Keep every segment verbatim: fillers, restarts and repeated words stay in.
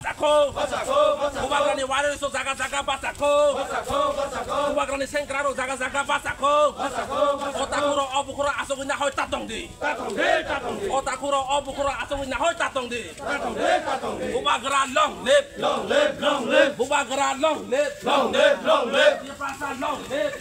Bachakho. Bubagrani warriors rok jaga jaga bachakho. Bubagrani sengkra rok jaga jaga bachakho. O takhuk rok o bukhuk rok asogwi nahoi tatong di. O takhuk rok o bukhuk rok asogwi nahoi tatong di. Bubagra long live. Bubagra long live. Tiprasa long live.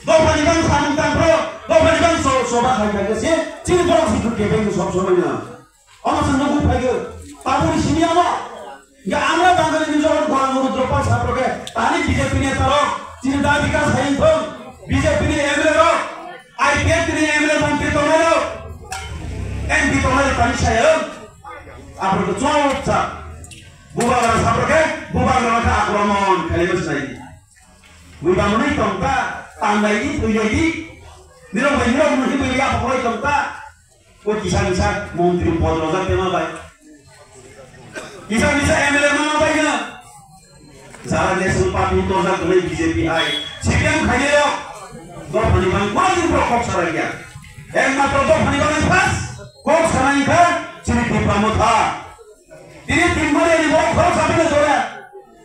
Dophani bang samung tang bro, dophani bang so, soba khai khai se, chini borok si kebeng sob sobai na. Omo se nugwi phaigo, tabuk ni simi amo. Ya, amra Bangali ni jogor Golang Rudra Pal saproke, tani B J P ni tarok, chini da bikas hain thong, B J P ni M L A rok, I P F ni M L A mantri tongnai rok, M P tongnai rok tani sayang, aproke chop cha. Bubagra saproke, bubagra kha akromon khaima sinai. Bubagra mwnwi tongta, tanglai di, thwilai di, nirok bai nirok mwnwi bubagra aproke tongta. O kisa misa montri pod rojak temo bai. Kisa misa M L A ma bai na. Jara National Party torjak tongwi B J P hai. C P M khainai rok. Dophani bang kwrwi rok kok sarai ya. Ekmatro dophani bang first kok sarai kha chini Tipra Motha. Tini Tipra Motha ni borok khorok sabai na jora.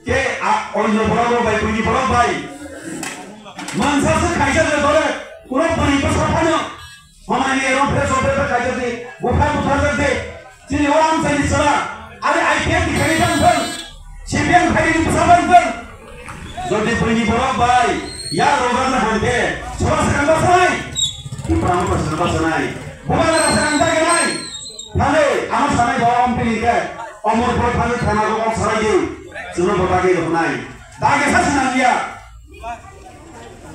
Ke a onyo borok rok bai, buini borok bai. Mansa se khaisa je dore. Pura buri bwsa phano. Hamani erong phe so phe khaisa di, bupha bupha jak di. Chini o amchaini sara, ari I P F ni khaini tang thang, C P M khaini bwsa tang thang. Jodi buini borok bai, ya rogar na hangke, soba sakang basa nai, Tipra Motha sakang basa nai, bubagra sakang ta nai. Thale, ama sanai ba om pini ke, omor pore thale thana go ok sarai di, chwngno bo dagi rok nai. Dagi sa sinang ya.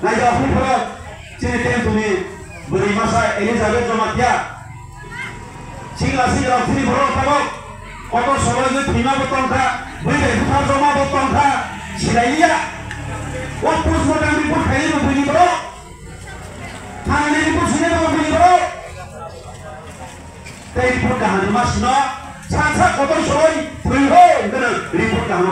Naijak hwnphoro chini temtuni bwrwi masa Elizabeth Jamatia. Sikla sikla chini borok tabok kotor soloi thwima bo tongkha, bwrwi bai bupha joma bo tongkha, silailiya. O postmortem report khaini bo bwrwi borok. Thanani report sini bo bwrwi borok. Tei report kaham ma sino, sa sa kotor soloi thwi ho, hwnkheno report kaham.